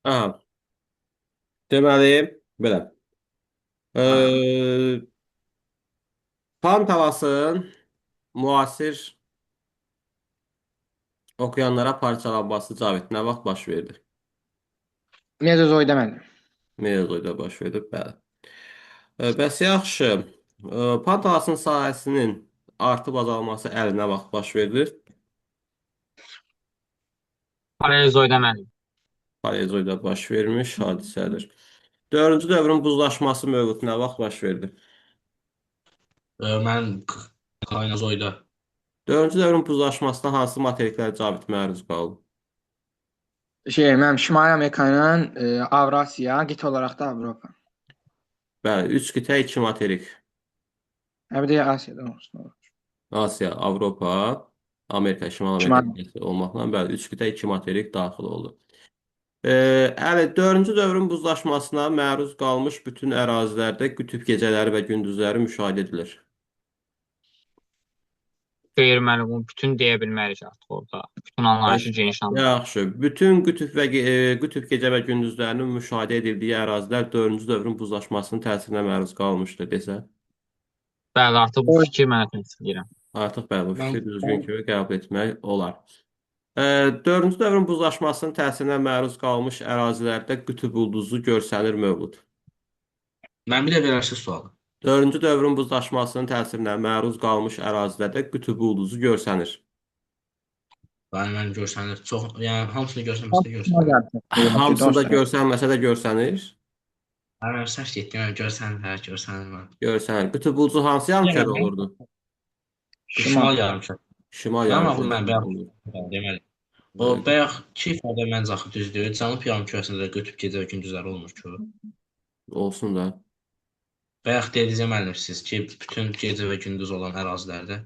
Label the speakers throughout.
Speaker 1: Aha, deməli, belə.
Speaker 2: Ha.
Speaker 1: Ee, Pantalasın müasir okeanlara parçalanması Cavid nə vaxt baş verdi?
Speaker 2: Mezozoyda müəllim.
Speaker 1: Mezozoyda baş verdi, bəli. Bəs yaxşı, Pantalasın sahəsinin artıb azalması əli nə vaxt baş verdi?
Speaker 3: Paleozoyda müəllim.
Speaker 1: Paleozoyda baş vermiş hadisədir. Dördüncü dövrün buzlaşması mövqud nə vaxt baş verdi?
Speaker 4: Mən Kaynazoyda.
Speaker 1: Dördüncü dövrün buzlaşmasına hansı materiklər Cavid məruz qaldı?
Speaker 2: Şey, mənim Şimali Amerika ilə Avrasiya, qitə olaraq da Avropa.
Speaker 1: Bəli, üç qitə, iki materik.
Speaker 2: Hə, bir də Asiyadan olsun. Olur.
Speaker 1: Asiya, Avropa, Amerika, Şimal Amerika
Speaker 2: Şimali.
Speaker 1: qitəsi olmaqla, bəli, üç qitə, iki materik daxil oldu. Əli, dördüncü dövrün buzlaşmasına məruz qalmış bütün ərazilərdə qütüb gecələri və gündüzləri müşahidə edilir.
Speaker 3: Xeyr müəllim, bunu bütün deyə bilmərik artıq orada. Bütün
Speaker 1: Bəs,
Speaker 3: anlayışı geniş anlayış.
Speaker 1: yaxşı, bütün qütüb və qütüb gecə və gündüzlərinin müşahidə edildiyi ərazilər dördüncü dövrün buzlaşmasının təsirinə məruz qalmışdır desə,
Speaker 3: Bəli, artıq bu
Speaker 2: Oy.
Speaker 3: fikir mənə təsdiqləyirəm.
Speaker 1: artıq bəli, bu
Speaker 4: Mən
Speaker 1: fikri düzgün kimi qəbul etmək olar. Dördüncü dövrün buzlaşmasının təsirinə məruz qalmış ərazilərdə qütüb ulduzu görsənir mövcud.
Speaker 4: mən bir də verərsiz sualı.
Speaker 1: Dördüncü dövrün buzlaşmasının təsirinə məruz qalmış ərazilərdə qütüb ulduzu görsənir.
Speaker 4: Bəli, mənim görsənir. Çox, yəni hamısını görsənməsə də
Speaker 2: Şimali
Speaker 4: görsənir.
Speaker 2: Amerika.
Speaker 1: Hamısında görsənməsə də görsənir.
Speaker 4: Mən səhv getdim, yəni görsənir, hə, görsənir mən.
Speaker 1: Görsənir. Qütüb ulduzu hansı yarımkürədə
Speaker 4: Yəni,
Speaker 1: olurdu?
Speaker 2: Şimal.
Speaker 4: Şimal yarımkürə.
Speaker 1: Şimal
Speaker 4: Mənim ağlım mən
Speaker 1: yarımkürəsində
Speaker 4: bayaq
Speaker 1: olur.
Speaker 4: deməli. O bayaq ki ifadə məncə axı düzdür. Cənub yarımkürəsində də qütb gecə və gündüzləri olmur ki.
Speaker 1: Olsun da.
Speaker 4: Bayaq dediniz müəllim siz ki, bütün gecə və gündüz olan ərazilərdə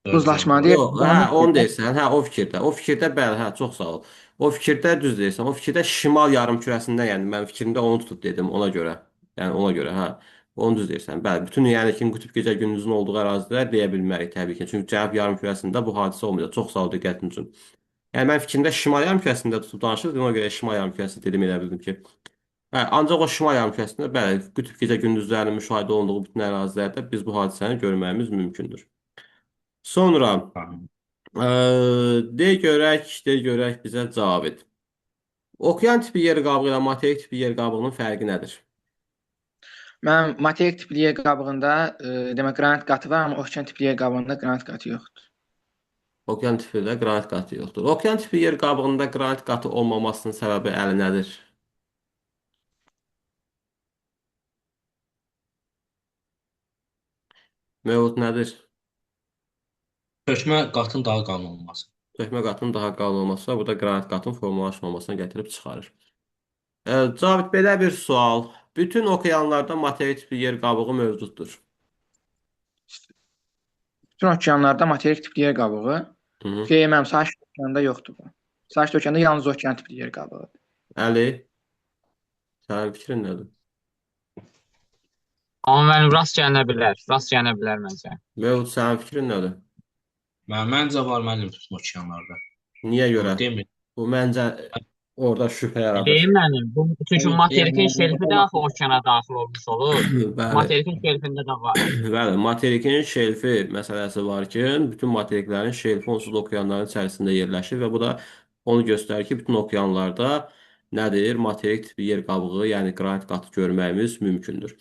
Speaker 2: Buzlaşma deyir.
Speaker 1: Yox, hə, onu deyirsən, hə, o fikirdə. O fikirdə bəli, hə, çox sağ ol. O fikirdə düz deyirsən. O fikirdə şimal yarımkürəsində, yəni mən fikrimdə onu tutub dedim ona görə. Yəni ona görə, hə. Onu düz deyirsən. Bəli, bütün yəni ki, qütb gecə gündüzün olduğu ərazilər deyə bilmərik təbii ki. Çünki cənub yarımkürəsində bu hadisə olmayacaq. Çox sağ ol diqqətin üçün. Yəni mən fikrimdə şimal yarımkürəsində tutub danışırdım, ona görə şimal yarımkürəsi dedim elə bildim ki. Hə, ancaq o şimal yarımkürəsində bəli, qütb gecə gündüzlərinin müşahidə olunduğu bütün ərazilərdə biz bu hadisəni görməyimiz mümkündür. Sonra de görək, de görək bizə Cavid. Okean tipi yer qabığı ilə materik tipi yer qabığının fərqi nədir?
Speaker 2: Mənim materik tipli yer qabığında demək qranit qatı var, amma okean tipli yer qabığında qranit qatı yoxdur.
Speaker 1: Okean tipində qranit qatı yoxdur. Okean tipi yer qabığında qranit qatı olmamasının səbəbi əli nədir? Mövcud nədir?
Speaker 4: Tökmə qatın daha qalın olması.
Speaker 1: Tökmə qatının daha qalın olması, bu da qranit qatın formalaşmamasına gətirib çıxarır. Cavid, belə bir sual. Bütün okeanlarda materik tipli yer qabığı mövcuddur.
Speaker 2: Bütün okeanlarda materik tipli yer qabığı.
Speaker 1: Hı -hı.
Speaker 2: Xeyr, mənim Sakit okeanda yoxdur bu. Sakit okeanda yalnız okean tipli yer qabığıdır.
Speaker 1: Əli, sənin fikrin nədir?
Speaker 3: Amma mənim rast gəlinə bilər. Rast gəlinə bilər məncə.
Speaker 1: Mövcud, sənin fikrin nədir?
Speaker 4: Məncə var müəllim bütün okeanlarda.
Speaker 1: Niyə görə?
Speaker 4: Demir.
Speaker 1: Bu məncə orada şübhə yaradır.
Speaker 3: Deyim mənim, bu çünki
Speaker 4: Deyim,
Speaker 3: materikin
Speaker 4: deyim,
Speaker 3: şelfi də axı okeana daxil olmuş olur.
Speaker 1: Bəli.
Speaker 3: Materikin şelfində də var.
Speaker 1: Bəli, materikin şelfi məsələsi var ki, bütün materiklərin şelfi onsuz da okeanların içərisində yerləşir və bu da onu göstərir ki, bütün okeanlarda nədir? Materik tipi yer qabığı, yəni qranit qatı görməyimiz mümkündür.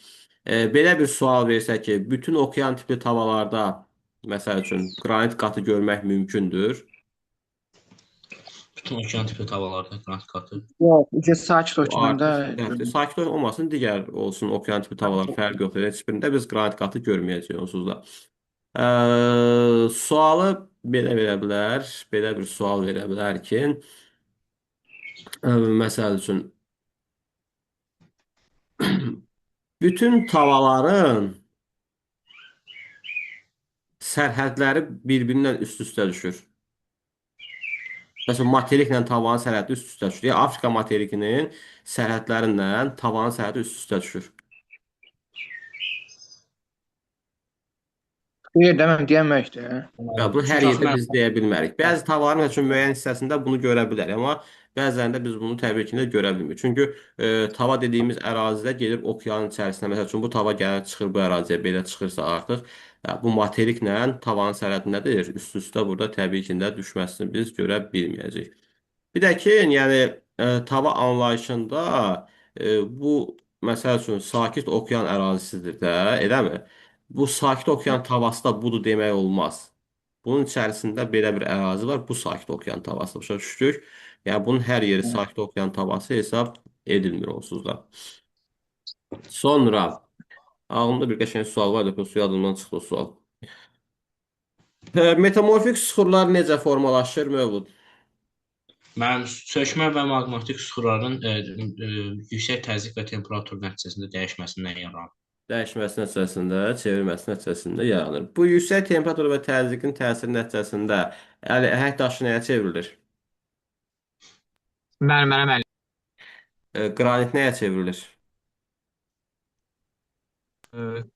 Speaker 1: Belə bir sual versək ki, bütün okean tipli tavallarda, məsəl üçün, qranit qatı görmək mümkündür.
Speaker 4: Bütün okean tipli tavallarda qranit qatı.
Speaker 2: Yox, uca sakit
Speaker 1: Bu
Speaker 2: okeanda
Speaker 1: artıq səhvdir. Sakit olmasın, digər olsun okean tipi tavalar fərqi yoxdur. Heç birində biz qranit qatı görməyəcəyik onsuz da. Sualı belə verə bilər, belə bir sual verə bilər ki, məsəl üçün, bütün tavalların sərhədləri bir-birindən üst-üstə düşür. Məsələn, materiklə tavanın sərhədi üst-üstə düşür. Yəni, Afrika materikinin sərhədlərindən tavanın sərhədi üst-üstə düşür.
Speaker 2: Deyir deməm, deyəmək də.
Speaker 1: Və bunu hər
Speaker 4: Çünki axı
Speaker 1: yerdə
Speaker 4: mən
Speaker 1: biz deyə bilmərik. Bəzi tavaların məsəl üçün müəyyən hissəsində bunu görə bilərik, amma bəzilərində biz bunu təbii ki də görə bilmirik. Çünki tava dediyimiz ərazidə gedir okeanın içərisinə. Məsəl üçün bu tava gəlir çıxır bu əraziyə belə çıxırsa artıq bu materiklə tavanın sərhədi nədir? Üst-üstə burada təbii ki də düşməsini biz görə bilməyəcəyik. Bir də ki, yəni tava anlayışında bu məsəl üçün sakit okean ərazisidir də, eləmi? Bu sakit okean tavası da budur demək olmaz. Bunun içərisində belə bir ərazi var. Bu sakit okean tavası. Başa düşdük? Yəni bunun hər yeri sakit okean tavası hesab edilmir onsuz da. Sonra ağlımda bir qəşəng sual var idi. Su yadımdan çıxdı o sual. Metamorfik süxurlar necə formalaşır Mövlud?
Speaker 4: Mənim sökmə və maqmatik süxurların yüksək təzyiq və temperatur nəticəsində dəyişməsindən yaranır.
Speaker 1: Dəyişməsi nəticəsində, çevrilməsi nəticəsində yaranır. Bu yüksək temperatur və təzyiqin təsiri nəticəsində əhək daşı nəyə çevrilir?
Speaker 3: Mərmərə müəllim.
Speaker 1: Qranit nəyə çevrilir?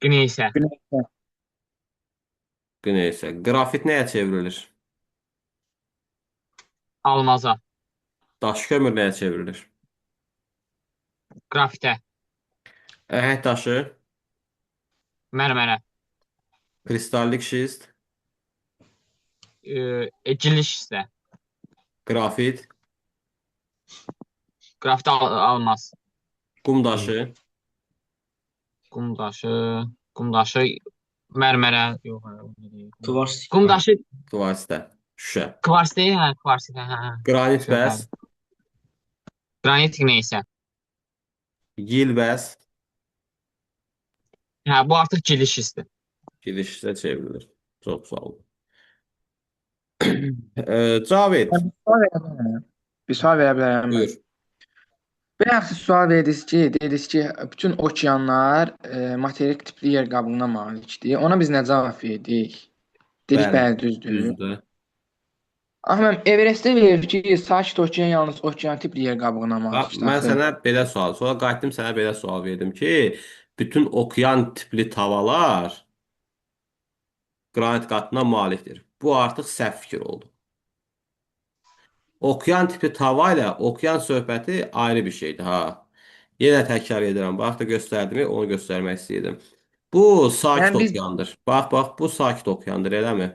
Speaker 3: Qneysə.
Speaker 2: Güneysə.
Speaker 1: Neysə. Qrafit nəyə çevrilir?
Speaker 3: Almaza.
Speaker 1: Daş kömür nəyə çevrilir?
Speaker 3: Qrafitə.
Speaker 1: Əhək daşı,
Speaker 3: Mərmərə.
Speaker 1: kristallik şist,
Speaker 3: Giliş hissə.
Speaker 1: qrafit,
Speaker 3: Qrafit almaz.
Speaker 1: qum daşı,
Speaker 3: Qum daşı. Qum daşı. Mərmərə. Yox, hə, o deyil.
Speaker 4: Kvars
Speaker 3: Qum daşı
Speaker 1: kvarsitə, şüşə.
Speaker 3: kvars deyil, hə, kvars, hə, hə.
Speaker 1: Qranit bəs,
Speaker 3: Bəli. Qranit neysə.
Speaker 1: gil bəs,
Speaker 3: Hə, bu artıq giliş hissi.
Speaker 1: girişə çevrilir. Çox sağ olun. Cavid,
Speaker 2: Bir sual verə bilərəm. Bir sual verə bilərəm mən.
Speaker 1: buyur.
Speaker 2: Bayaq siz sual verdiniz ki, dediniz ki, bütün okeanlar materik tipli yer qabığına malikdir. Ona biz nə cavab verdik? Dedik,
Speaker 1: Bəli,
Speaker 2: bəli, düzdür.
Speaker 1: düzdür.
Speaker 2: Axı mən Everestdə verib ki, sakit okean yalnız okean tipli yer qabığına
Speaker 1: Bax,
Speaker 2: malikdir
Speaker 1: mən
Speaker 2: axı.
Speaker 1: sənə belə sual, sonra qayıtdım sənə belə sual verdim ki, bütün okean tipli tavalar qranit qatına malikdir. Bu artıq səhv fikir oldu. Okean tipi tava ilə okean söhbəti ayrı bir şeydir, ha. Yenə təkrar edirəm. Bax da göstərdim, onu göstərmək istəyirdim. Bu sakit
Speaker 2: Yəni biz
Speaker 1: okeandır. Bax, bax, bu sakit okeandır, eləmi?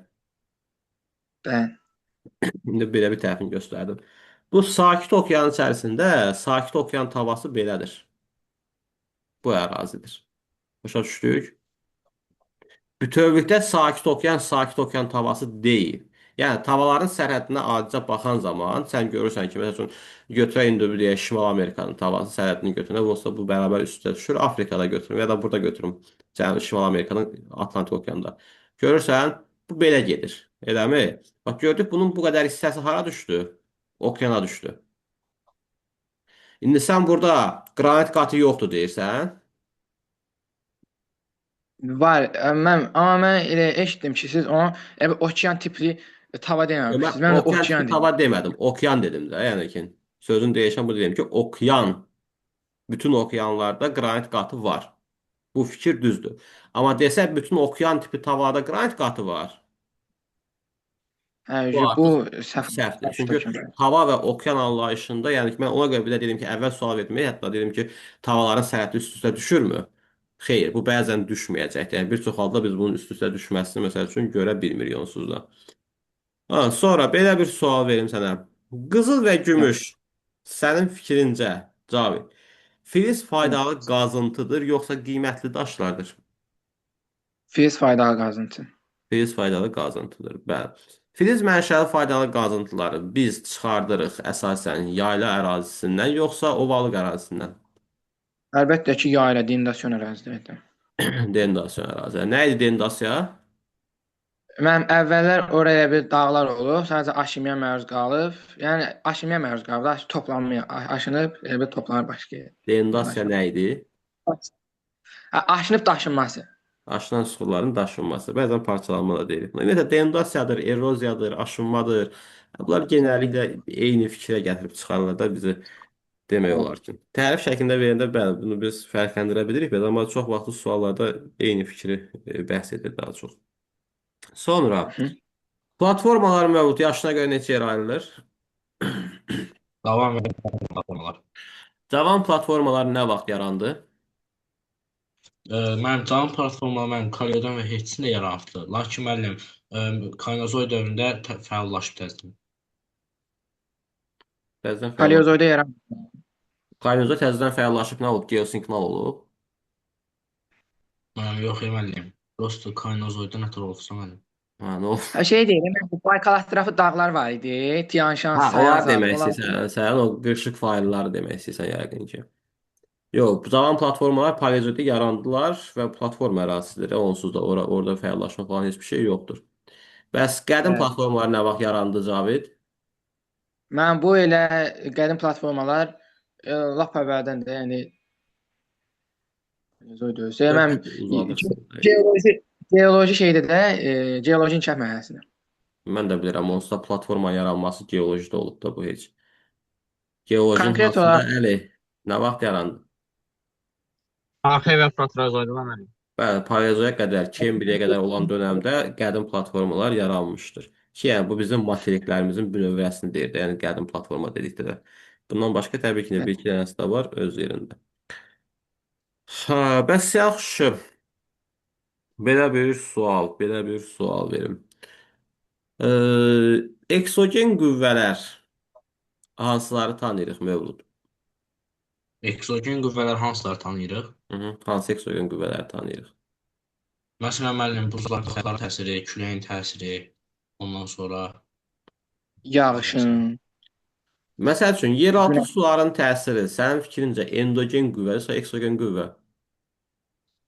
Speaker 2: Bəli.
Speaker 1: İndi belə bir tərəfini göstərdim. Bu sakit okeanın içərisində sakit okean tavası belədir. Bu ərazidir. Başa düşdük? Bütövlükdə sakit okean, sakit okean tavası deyil. Yəni tavalların sərhəddinə adicə baxan zaman sən görürsən ki, məsəl üçün götürək indi bir deyək Şimal Amerikanın tavası sərhəddini götürün. Olsa bu bərabər üst-üstə düşür. Afrikada götürüm ya da burada götürüm. Cənubi Şimal Amerikanın Atlantik okeanında. Görürsən, bu belə gedir. Eləmi? Bax gördük bunun bu qədər hissəsi hara düşdü? Okeana düşdü. İndi sən burada qranit qatı yoxdur deyirsən.
Speaker 2: Var, mən amma mən elə eşitdim ki, siz onu elə okean tipli tava
Speaker 1: Mən
Speaker 2: deməmişsiniz. Mən də
Speaker 1: okean tipi
Speaker 2: okean dedim.
Speaker 1: tava demədim. Okean dedim də. Yəni ki, sözün dəyişən bu dedim ki, okean bütün okeanlarda qranit qatı var. Bu fikir düzdür. Amma desək bütün okean tipi tavada qranit qatı var.
Speaker 2: Hə,
Speaker 1: Bu
Speaker 2: bu
Speaker 1: artıq
Speaker 2: səhv
Speaker 1: səhvdir. Çünki
Speaker 2: səhv.
Speaker 1: hava və okean anlayışında, yəni ki, mən ona görə bir də dedim ki, əvvəl sual verdim, hətta dedim ki, tavalların sərhədi üst-üstə düşürmü? Xeyr, bu bəzən düşməyəcəkdir. Yəni bir çox halda biz bunun üst-üstə düşməsini məsəl üçün görə bilmirik onsuz da. Ha, sonra belə bir sual verim sənə. Qızıl və gümüş sənin fikrincə, Cavid, filiz faydalı qazıntıdır yoxsa qiymətli daşlardır?
Speaker 2: Filiz faydalı qazıntı.
Speaker 1: Filiz faydalı qazıntıdır. Bəli. Filiz mənşəli faydalı qazıntıları biz çıxardırıq əsasən yayla ərazisindən yoxsa ovalıq ərazisindən?
Speaker 2: Əlbəttə ki, yayla denudasiyon ərazilərdə.
Speaker 1: Denudasiyon ərazisi. Nə idi denudasiya?
Speaker 2: Mənim əvvəllər oraya bir dağlar olub, sadəcə aşınmaya məruz qalıb. Yəni aşınmaya məruz qalıb, toplanmaya, aşınıb, elə bir toplanır başqa yerə.
Speaker 1: Denudasiya nə idi?
Speaker 2: Aşınıb daşınması.
Speaker 1: Aşınan suxurların daşınması. Bəzən parçalanma da deyirik. Ümumiyyətlə denudasiyadır, eroziyadır, aşınmadır. Bunlar genəlliklə eyni fikrə gətirib çıxarırlar da bizi demək olar ki. Tərif şəklində verəndə bəli, bunu biz fərqləndirə bilirik, bəli, amma çox vaxtı suallarda eyni fikri bəhs edir daha çox. Sonra
Speaker 2: Hı.
Speaker 1: platformalar mövcud yaşına görə neçə yerə ayrılır?
Speaker 4: Davam edən platformalar.
Speaker 1: Cavan platformalar nə vaxt yarandı?
Speaker 4: Mənim cavan platformalar mənim Kaleodan və Hertzin də yaranıbdır. Lakin müəllim, Kaynozoy dövründə fəallaşıb təzədən.
Speaker 1: Təzədən fəallaşıb.
Speaker 2: Paleozoyda yaran.
Speaker 1: Kaynozoy təzədən fəallaşıb nə olub? Geosinklinal olub.
Speaker 4: Mənim yox, müəllim. Prosto Kaynozoyda nətər olubsa müəllim.
Speaker 1: Ha, nə olub?
Speaker 2: Ha, şey deyirəm, mən bu Baykal ətrafı dağlar var idi. Tiyan Şan,
Speaker 1: Ha,
Speaker 2: Sayan
Speaker 1: onlar
Speaker 2: zad.
Speaker 1: demək
Speaker 2: Onlar
Speaker 1: istəyirsən, sən o qırışıq faylları demək istəyirsən yəqin ki. Yox, cavan platformalar Paleozoyda yarandılar və platforma ərazisidir. Onsuz da orada fəallaşma falan heç bir şey yoxdur. Bəs qədim
Speaker 2: Bəli.
Speaker 1: platformalar nə vaxt yarandı, Cavid?
Speaker 2: Mən bu elə qədim platformalar lap əvvəldən də, yəni Paleozoy dövrü. Mən
Speaker 1: Söhbət uzadırsın.
Speaker 2: geoloji geoloji şeydə də geoloji inkişaf mərhələsində.
Speaker 1: Mən də bilirəm, onsuz da platforma yaranması geolojidə olub da bu heç. Geolojinin
Speaker 2: Konkret
Speaker 1: hansında
Speaker 2: olaraq
Speaker 1: Əli? Nə vaxt yarandı?
Speaker 3: Arxey və Proterozoyda da müəllim.
Speaker 1: Bəli, Paleozoya qədər, Kembriyə qədər olan dönəmdə qədim platformalar yaranmışdır. Ki, yəni bu bizim materiklərimizin bünövrəsini deyir də, yəni qədim platforma dedikdə də. Bundan başqa təbii ki, bir iki dənəsi də var öz yerində. Ha, bəs yaxşı. Belə bir sual, belə bir sual verim. Eksogen qüvvələr hansıları tanıyırıq Mövlud?
Speaker 4: Eksogen qüvvələr hansıları tanıyırıq?
Speaker 1: Hı -hı. Hansı eksogen qüvvələri tanıyırıq?
Speaker 4: Məsələn, müəllim, buzlaqların təsiri, küləyin təsiri, ondan sonra
Speaker 2: yağışın,
Speaker 1: Məsəl üçün, yeraltı
Speaker 2: günəş.
Speaker 1: suların təsiri sənin fikrincə endogen qüvvə yoxsa eksogen qüvvə?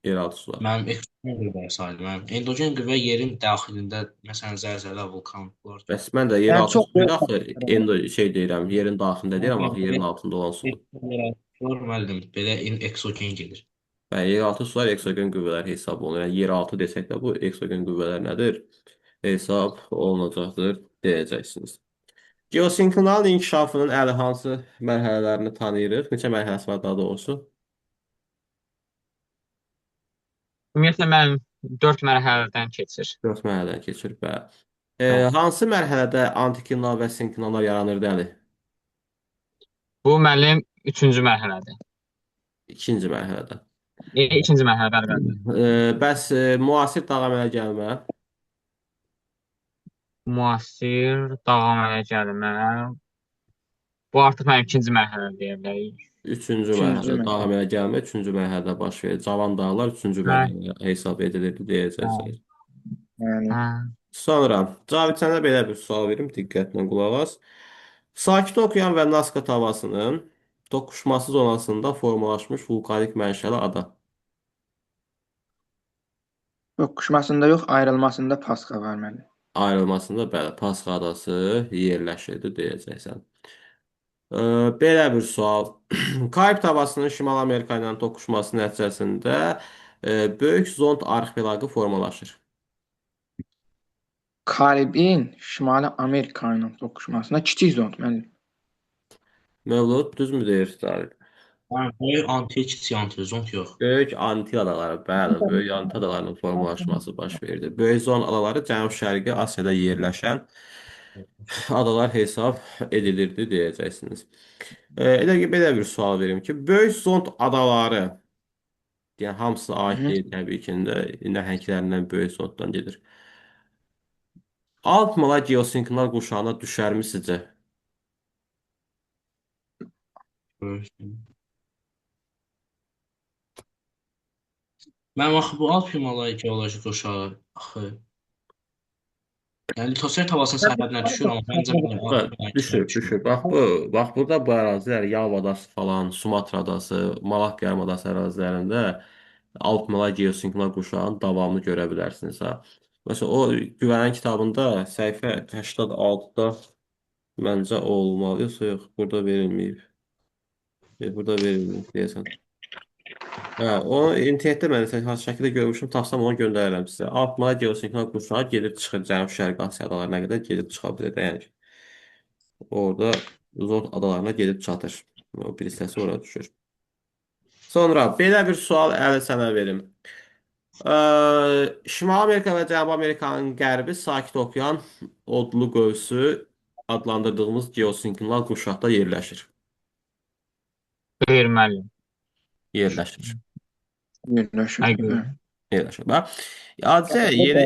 Speaker 1: Yeraltı sular.
Speaker 4: Mənim eksogen qüvvə sayılır. Mənim endogen qüvvə yerin daxilində, məsələn, zəlzələ, vulkanlar kimi.
Speaker 1: Bəs mən də
Speaker 2: Yəni
Speaker 1: yeraltı
Speaker 2: çox
Speaker 1: suyu
Speaker 2: böyük
Speaker 1: da axı
Speaker 2: faktorlar var.
Speaker 1: endo şey deyirəm, yerin daxilində deyirəm, axı yerin
Speaker 4: Belə
Speaker 1: altında olan sudur.
Speaker 4: müəllim, belə eksogen gedir.
Speaker 1: Bəli, yeraltı sular eksogen qüvvələr hesab olunur. Yəni yeraltı desək də bu eksogen qüvvələr nədir? Hesab olunacaqdır deyəcəksiniz. Geosinklinalın inkişafının əli hansı mərhələlərini tanıyırıq? Neçə mərhələsi var daha doğrusu?
Speaker 3: Ümumiyyətlə müəllim 4 mərhələdən keçir.
Speaker 1: 4 mərhələdən keçir, bəli.
Speaker 3: Bəli.
Speaker 1: Hansı mərhələdə antiklinal və sinklinallar yaranırdı Əli?
Speaker 3: Bu müəllim 3-cü mərhələdir.
Speaker 1: İkinci mərhələdə.
Speaker 3: İkinci mərhələ, bəli, bəli.
Speaker 1: Bəs müasir dağ əmələ gəlmə?
Speaker 3: Müasir dağ əmələ gəlmə. Bu artıq mənim ikinci mərhələ deyə bilərik.
Speaker 1: Üçüncü
Speaker 2: Üçüncü
Speaker 1: mərhələdə dağ
Speaker 2: mərhələ.
Speaker 1: əmələ gəlmə üçüncü mərhələdə baş verir. Cavan dağlar üçüncü
Speaker 3: Hə,
Speaker 1: mərhələ hesab edilirdi
Speaker 3: hə,
Speaker 1: deyəcəksiniz.
Speaker 2: Yəni
Speaker 3: hə.
Speaker 1: Sonra Cavid sənə belə bir sual verim, diqqətlə qulaq as. Sakit Okean və Nazca tavasının toqquşması zonasında formalaşmış vulkanik mənşəli ada.
Speaker 2: toqquşmasında yox, ayrılmasında Pasxa var mənim.
Speaker 1: Ayrılmasında bəli, Pasxa adası yerləşirdi deyəcəksən. Belə bir sual. Karib tavasının Şimal Amerika ilə toqquşması nəticəsində Böyük Zond arxipelaqı formalaşır.
Speaker 2: Karibin Şimali Amerika ilə toqquşmasında kiçik zond mənim.
Speaker 1: Mövlud düzmü deyir Cavid?
Speaker 4: Yəni, böyük anti, kiçik anti, zond yox.
Speaker 1: Böyük Antil adaları, bəli, Böyük Antil adalarının formalaşması baş verdi. Böyük Zon adaları Cənub-Şərqi Asiyada yerləşən adalar hesab edilirdi deyəcəksiniz. Elə ki, belə bir sual verim ki, Böyük Zond adaları, yəni hamısı
Speaker 2: Hı
Speaker 1: aid
Speaker 2: -hı.
Speaker 1: deyil təbii ki, də nəhənglərindən Böyük Zonddan gedir. Alp-Malay geosinklinal qurşağına düşərmi sizcə?
Speaker 4: Böyük. Mənim axı bu Alp Himalaya geoloji qurşağı axı. Yəni litosfer tavasının sərhədinə düşür, amma məncə mənim
Speaker 1: Ha,
Speaker 4: Alp Himalaya
Speaker 1: düşür,
Speaker 4: düşmür.
Speaker 1: düşür. Bax bu, bax burada bu ərazilər Yava adası falan, Sumatra adası, Malakka yarımadası ərazilərində Alp-Malay geosinklinal qurşağının davamını görə bilərsiniz ha. Məsələn, o Güvənən kitabında səhifə 86-da məncə olmalı. Yoxsa yox, burada verilməyib. Burada verilməyib deyəsən. Hə, onu internetdə mən hansı şəkildə görmüşüm, tapsam onu göndərirəm sizə. Alp-Malay geosinklinal qurşağı gedib çıxır Cənub-Şərqi Asiya adalarına qədər gedib çıxa bilir də, yəni. Orada Zond adalarına gedib çatır. O bir hissəsi ora düşür. Sonra belə bir sual Əli sənə verim. Şimali Amerika və Cənubi Amerikanın qərbi Sakit Okean odlu qövsü adlandırdığımız geosinklinal qurşaqda yerləşir.
Speaker 3: Xeyr müəllim.
Speaker 1: Yerləşir.
Speaker 2: Yerləşir.
Speaker 3: Həqiqətən.
Speaker 2: Hə.
Speaker 1: Yerləşir. Bax, adicə yeni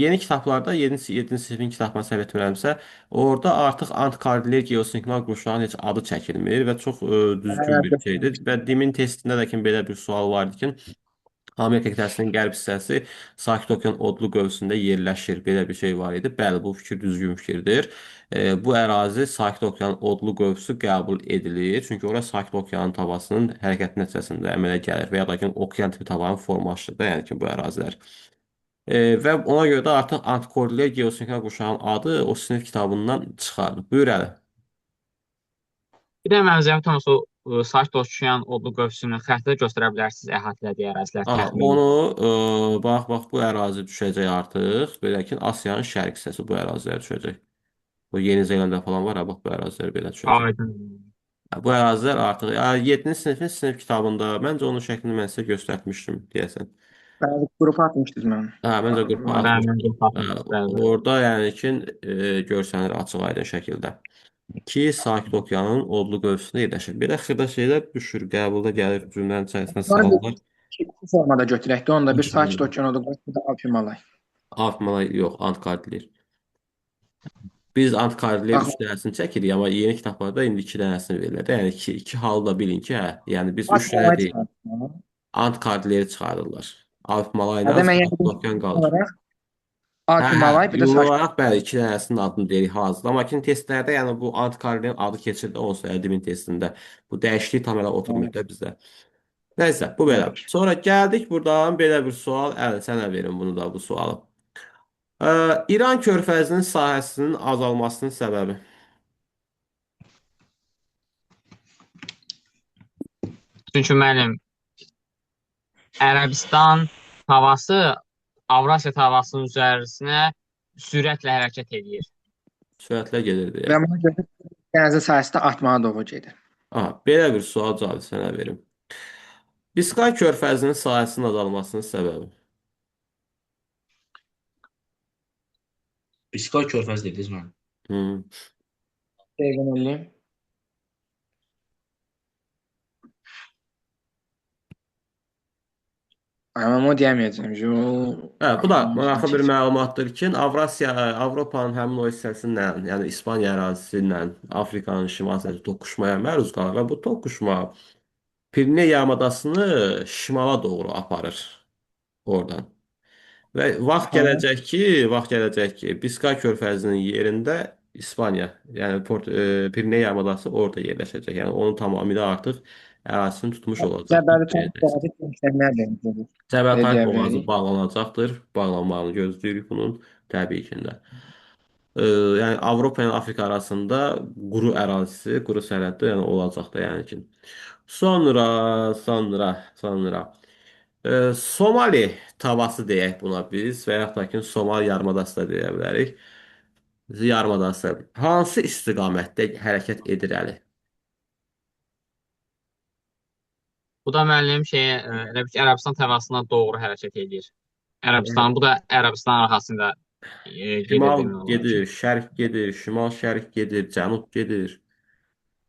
Speaker 1: yeni kitablarda, yeni 7-ci sinifin kitabını səhv etmirəmsə, orada artıq Antkardilyer geosinklinal qurşağının heç adı çəkilmir və çox düzgün bir şeydir. Və DİM-in testində də ki belə bir sual var idi ki, Amerika qitəsinin qərb hissəsi Sakit Okean odlu qövsündə yerləşir. Belə bir şey var idi. Bəli, bu fikir düzgün fikirdir. Bu ərazi Sakit Okean odlu qövsü qəbul edilir. Çünki ora Sakit Okeanın tavasının hərəkəti nəticəsində əmələ gəlir və ya da ki, okean tipi tavanın formalaşır da, yəni ki, bu ərazilər. Və ona görə də artıq Antikordilyer geosinklinal qurşağının adı o sinif kitabından çıxarılır. Buyur Əli.
Speaker 3: Bir də mənim zəhmət olmasa o Sakit Okean odlu qövsünün xəritədə göstərə bilərsiniz əhatələdiyi ərazilər
Speaker 1: Aha,
Speaker 3: təxmini.
Speaker 1: onu bax, bax bu ərazi düşəcək artıq. Belə ki, Asiyanın şərq hissəsi bu ərazilərə düşəcək. Bu Yeni Zelanda falan var, ha, bax bu ərazilər belə düşəcək.
Speaker 3: Aydın.
Speaker 1: Ha, bu ərazilər artıq 7-ci sinifin sinif kitabında məncə onun şəklini mən sizə göstərmişdim deyəsən.
Speaker 2: Bəli, qrupa atmışdınız mən.
Speaker 1: Hə, məncə qrupa
Speaker 3: Bəli, mən
Speaker 1: atmışdım.
Speaker 3: də
Speaker 1: Hə,
Speaker 3: tapmışdım. Bəli, bəli.
Speaker 1: orada yəni ki görsənir açıq-aydın şəkildə ki, Sakit Okeanın odlu qövsündə yerləşir. Belə xırda şeylər düşür, qəbulda gəlir cümlənin içərisinə
Speaker 2: Sonra bir
Speaker 1: salırlar.
Speaker 2: iki formada götürək də onu da bir Sakit Okean oldu, bir də Alp Himalay.
Speaker 1: Artmalar yox, Antkardilyer. Biz Antkardilyer
Speaker 2: Bax,
Speaker 1: 3 dənəsini çəkirik, amma yeni kitablarda indi 2 dənəsini verirlər də. Yəni iki halı da bilin ki, hə, yəni biz
Speaker 2: Alp
Speaker 1: 3 dənə
Speaker 2: Himalay
Speaker 1: deyil.
Speaker 2: çıxartdım.
Speaker 1: Antkardilleri çıxarırlar. Alp
Speaker 2: Hə,
Speaker 1: Malayla
Speaker 2: demək
Speaker 1: Sakit
Speaker 2: yəni
Speaker 1: Okean qalır.
Speaker 2: olaraq
Speaker 1: Hə,
Speaker 2: Alp
Speaker 1: hə,
Speaker 2: Himalay bir də
Speaker 1: ümumi
Speaker 2: Sakit.
Speaker 1: olaraq bəli, iki dənəsinin adını deyirik hazırda. Amma ki, testlərdə yəni bu Antkardillerin adı keçirdi onsuz da Edimin testində. Bu dəyişiklik tam elə oturmuyor da bizdə. Nəysə, bu belə.
Speaker 2: Başa.
Speaker 1: Sonra gəldik buradan belə bir sual. Əli, sənə verim bunu da bu sualı. İran körfəzinin sahəsinin azalmasının səbəbi.
Speaker 3: Çünki müəllim Ərəbistan tavası Avrasiya tavasının üzərinə sürətlə hərəkət edir.
Speaker 1: Sürətlə gedir
Speaker 2: Və
Speaker 1: deyə.
Speaker 2: buna görə dənizin sahəsi də artmağa doğru gedir.
Speaker 1: Aha, belə bir sual cavabı sənə verim. Biskay körfəzinin sahəsinin azalmasının səbəbi.
Speaker 4: Biskay körfəzi dediniz mən.
Speaker 1: Hmm.
Speaker 2: Dəqiqən eləyim. Amma onu deyəməyəcəm.
Speaker 1: Hə, bu da
Speaker 2: Ağlımın
Speaker 1: maraqlı bir
Speaker 2: keçir.
Speaker 1: məlumatdır ki, Avrasiya, Avropanın həmin o hissəsi ilə, yəni İspaniya ərazisi ilə Afrikanın şimal hissəsi toqquşmaya məruz qalır və bu toqquşma Piriney yarımadasını şimala doğru aparır oradan. Və vaxt
Speaker 2: Aha.
Speaker 1: gələcək ki, vaxt gələcək ki, Biskay körfəzinin yerində İspaniya, yəni Piriney yarımadası orada yerləşəcək. Yəni onun tamamilə artıq ərazisini tutmuş olacaq.
Speaker 2: Cəbəli Tarix boğazı genişlənməyə dönüşür.
Speaker 1: Cəbəl
Speaker 2: Belə
Speaker 1: Tarix
Speaker 2: deyə
Speaker 1: boğazı
Speaker 2: bilərik.
Speaker 1: bağlanacaqdır. Bağlanmağını gözləyirik bunun təbii ki də. Yəni Avropa ilə Afrika arasında quru ərazisi, quru sərhəddə yəni olacaq da yəni ki. Sonra, sonra, sonra Somali tavası deyək buna biz və yaxud da ki, Somali yarımadası da deyə bilərik. Yarımadası hansı istiqamətdə hərəkət edir Əli?
Speaker 3: Bu da müəllim şeyə, elə bil ki, Ərəbistan tavasına doğru hərəkət edir. Ərəbistan, bu da Ərəbistan arxasında gedir
Speaker 1: Şimal
Speaker 3: demək olar ki.
Speaker 1: gedir, şərq gedir, şimal-şərq gedir, cənub gedir.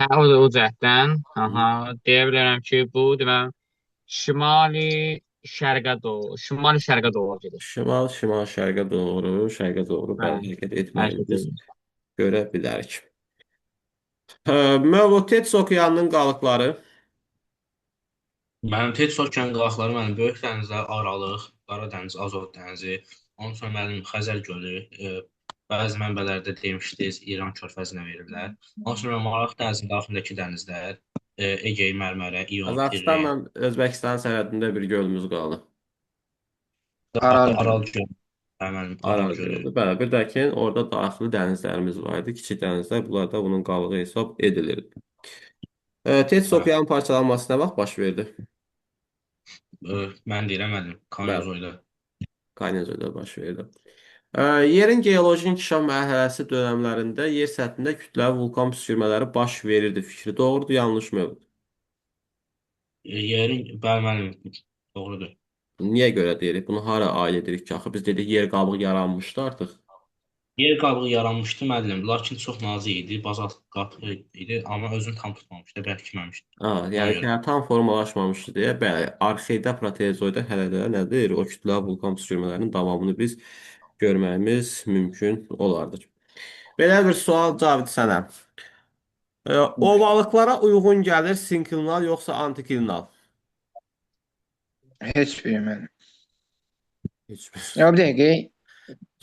Speaker 3: Hə, o da o cəhətdən, aha, deyə bilərəm ki, bu demək şimali şərqə doğru, şimali şərqə doğru gedir.
Speaker 1: Şimal, şimal, şərqə doğru, şərqə doğru
Speaker 3: Hə,
Speaker 1: bəli hərəkət etməyini
Speaker 3: hərəkət
Speaker 1: biz
Speaker 3: edir.
Speaker 1: görə bilərik. Mövlud okeanının qalıqları.
Speaker 4: Mənim Tetis okean qalaqları mənim Böyük dənizlər, Aralıq, Qara dəniz, Azov dənizi, ondan sonra mənim Xəzər gölü, bəzi mənbələrdə demişdiniz İran körfəzinə verirlər. Ondan sonra Maraq dənizinin daxilindəki dənizlər, Egey, Mərmərə, İon,
Speaker 1: Qazaxıstanla
Speaker 4: Tirren,
Speaker 1: Özbəkistan sərhədində bir gölümüz qaldı.
Speaker 2: Aral gölü.
Speaker 4: Aral gölü, hə, mənim Aral
Speaker 1: Aral
Speaker 4: gölü.
Speaker 1: gölüdür. Bəli, bir də ki, orada daxili dənizlərimiz var idi. Kiçik dənizlər, bunlar da bunun qalığı hesab edilirdi. Tetis
Speaker 4: Hə,
Speaker 1: okeanın parçalanması nə vaxt baş verdi?
Speaker 4: Mən deyirəm mənim
Speaker 1: Bəli,
Speaker 4: Kanyuzoyda.
Speaker 1: Kaynazoyda baş verdi. Yerin geoloji inkişaf mərhələsi dönəmlərində yer səthində kütləvi vulkan püskürmələri baş verirdi. Fikri doğrudur, yanlış mı?
Speaker 4: Yerin, bəli mənim, doğrudur.
Speaker 1: Niyə görə deyirik? Bunu hara aid edirik ki, axı biz dedik yer qabığı yaranmışdı artıq.
Speaker 4: Yer qabığı yaranmışdı müəllim, lakin çox nazik idi, bazalt qatı idi, amma özünü tam tutmamışdı, bərkiməmişdi.
Speaker 1: Ha,
Speaker 4: Ona
Speaker 1: yəni ki,
Speaker 4: görə.
Speaker 1: hələ tam formalaşmamışdı deyə, bəli, arxeydə, proterozoyda hələ də nədir? O kütləvi vulkan püskürmələrinin davamını biz görməyimiz mümkün olardı. Belə bir sual, Cavid, sənə. Ovalıqlara uyğun gəlir sinklinal yoxsa antiklinal?
Speaker 2: Heç biri müəllim.
Speaker 1: Heç bir.
Speaker 2: Ya bir dəqiqə.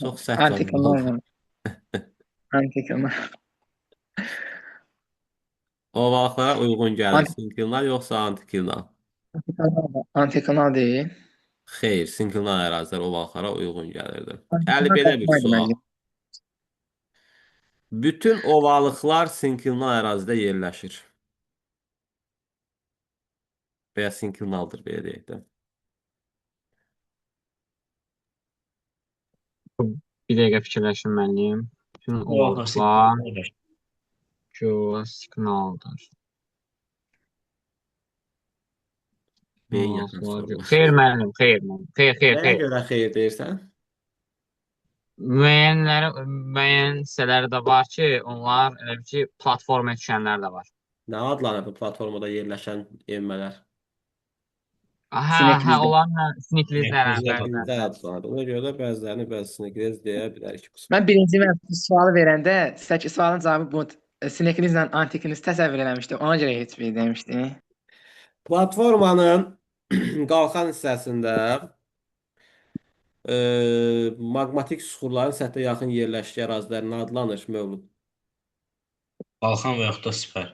Speaker 1: Çox səhv cavab oldu.
Speaker 2: Antiklinal. Antiklinal.
Speaker 1: Ovalıqlara uyğun gəlir sinklinal yoxsa antiklinal?
Speaker 2: Antiklinal, antiklinal deyil.
Speaker 1: Xeyr, sinklinal ərazilər ovalıqlara uyğun gəlirdi. Əli,
Speaker 2: Antiklinal
Speaker 1: belə bir
Speaker 2: daxma idi
Speaker 1: sual.
Speaker 2: məncə.
Speaker 1: Bütün ovalıqlar sinklinal ərazidə yerləşir. Və ya sinklinaldır, belə deyək də.
Speaker 3: Bir dəqiqə fikirləşim müəllim. Bütün
Speaker 4: Ovalıqlar
Speaker 3: ovalıqlar
Speaker 4: sinklinaldır.
Speaker 3: geosinklinaldır.
Speaker 1: Beyin yakan
Speaker 3: Ovalıqlar
Speaker 1: sorular.
Speaker 3: Xeyr müəllim, xeyr müəllim. Xeyr, xeyr,
Speaker 1: Nəyə
Speaker 3: xeyr.
Speaker 1: görə xeyr deyirsən?
Speaker 3: Müəyyənləri, müəyyən hissələri də var ki, onlar elə bil ki, platformaya düşənlər də var.
Speaker 1: Nə adlanır bu platformada yerləşən enmələr?
Speaker 3: Hə, hə,
Speaker 2: Sineklizdə.
Speaker 3: onların hə, sineklizlər, hə,
Speaker 4: Sineklizlər.
Speaker 3: bəli, bəli,
Speaker 1: Sineklizlər
Speaker 3: bəli.
Speaker 1: adlanır. Ona görə də bəzilərini bəzi sinekliz deyə bilərik.
Speaker 2: Mən birinci mən sualı verəndə sualın cavabı bu sineklizlə antikliz təsəvvür eləmişdim. Ona görə heç bir demişdi.
Speaker 1: Platformanın qalxan hissəsində e, maqmatik süxurların səthə yaxın yerləşdiyi ərazilər nə adlanır, Mövlud?
Speaker 4: Qalxan və yaxud da sipər.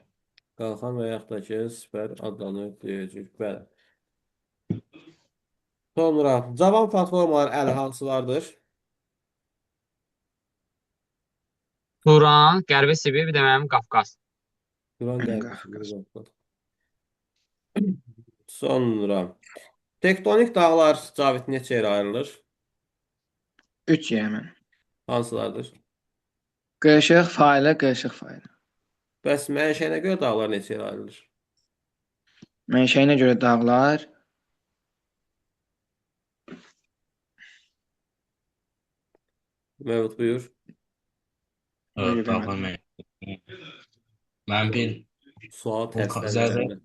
Speaker 1: Qalxan və yaxud da ki, sipər adlanır deyəcək. Bəli. Sonra cavan platformalar əli hansılardır?
Speaker 3: Turan, Qərbi Sibir, bir də mənim Qafqaz.
Speaker 1: Turan, Qərbi
Speaker 2: Qafqaz.
Speaker 1: Sibir, Qafqaz. Sonra tektonik dağlar, Cavid, neçə yerə ayrılır?
Speaker 2: 3 yerə mən.
Speaker 1: Hansılardır?
Speaker 2: Qırışıq faylı, qırışıq faylı.
Speaker 1: Bəs mənşəyinə görə dağlar neçə yerə ayrılır?
Speaker 2: Mənşəyinə görə dağlar
Speaker 1: Mövlud, buyur.
Speaker 2: Ona görə
Speaker 4: Dağlar
Speaker 2: bilmədim.
Speaker 4: mən. Mən bir
Speaker 1: Sual
Speaker 4: vulkan
Speaker 1: tərslənməyəndə.
Speaker 4: zərrə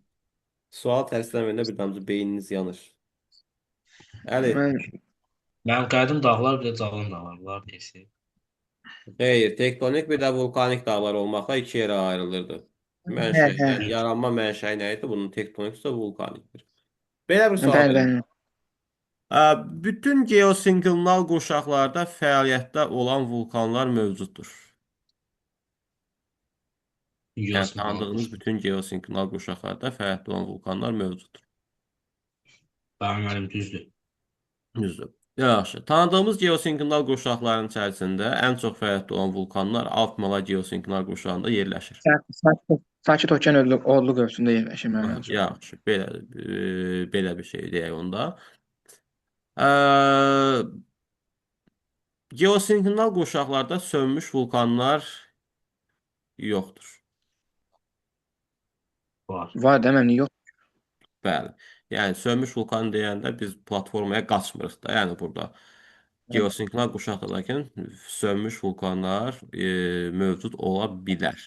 Speaker 1: Sual tərslənməyəndə bir damcı beyniniz yanır. Əli,
Speaker 2: Mən
Speaker 4: Mənim qədim dağlar bir də cavan dağlar var deyirsən.
Speaker 1: xeyr, tektonik bir də vulkanik dağlar olmaqla iki yerə ayrılırdı.
Speaker 2: hə,
Speaker 1: Mənşəyi,
Speaker 2: hə.
Speaker 1: yəni yaranma mənşəyi nə idi? Bunun tektoniksə vulkanikdir. Belə bir sual
Speaker 2: Bəli,
Speaker 1: verim.
Speaker 2: bəli.
Speaker 1: Bütün geosinklinal qurşaqlarda fəaliyyətdə olan vulkanlar mövcuddur. Yəni
Speaker 4: Geosinklinal
Speaker 1: tanıdığınız
Speaker 4: qurşaq.
Speaker 1: bütün geosinklinal qurşaqlarda fəaliyyətdə olan vulkanlar mövcuddur.
Speaker 4: Bəli müəllim, düzdür.
Speaker 1: Düzdür. Yaxşı. Tanıdığımız geosinklinal qurşaqların içərisində ən çox fəaliyyətdə olan vulkanlar Alp-Malay geosinklinal qurşağında yerləşir.
Speaker 2: Sakit, Sakit Okean odlu qövsündə yerləşir mənim
Speaker 1: Aha,
Speaker 2: ən çox.
Speaker 1: yaxşı. Belə belə bir şey deyək onda. Ə, geosinklinal qurşaqlarda sönmüş vulkanlar yoxdur.
Speaker 4: Var.
Speaker 2: Var da mənim yox.
Speaker 1: Bəli. Yəni sönmüş vulkan deyəndə biz platformaya qaçmırıq da. Yəni burada geosinklinal qurşaqda lakin sönmüş vulkanlar mövcud ola bilər.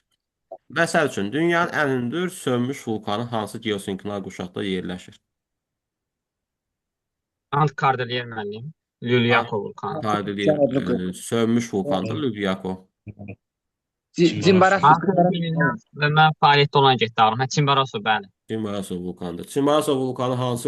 Speaker 1: Məsəl üçün, dünyanın ən hündür sönmüş vulkanı hansı geosinklinal qurşaqda yerləşir?
Speaker 3: Ant Kordilyer müəllim. Lülyako vulkanı.
Speaker 1: Kordilyer
Speaker 2: Odlu qövsü.
Speaker 1: sönmüş vulkandır Lülyako.
Speaker 2: Cimbarasu.
Speaker 3: Mən fəaliyyətdə olan getdi ağrım. Hə, Çimbaraso, bəli.
Speaker 1: Çimbaraso vulkanıdır. Çimbaraso vulkanı hansı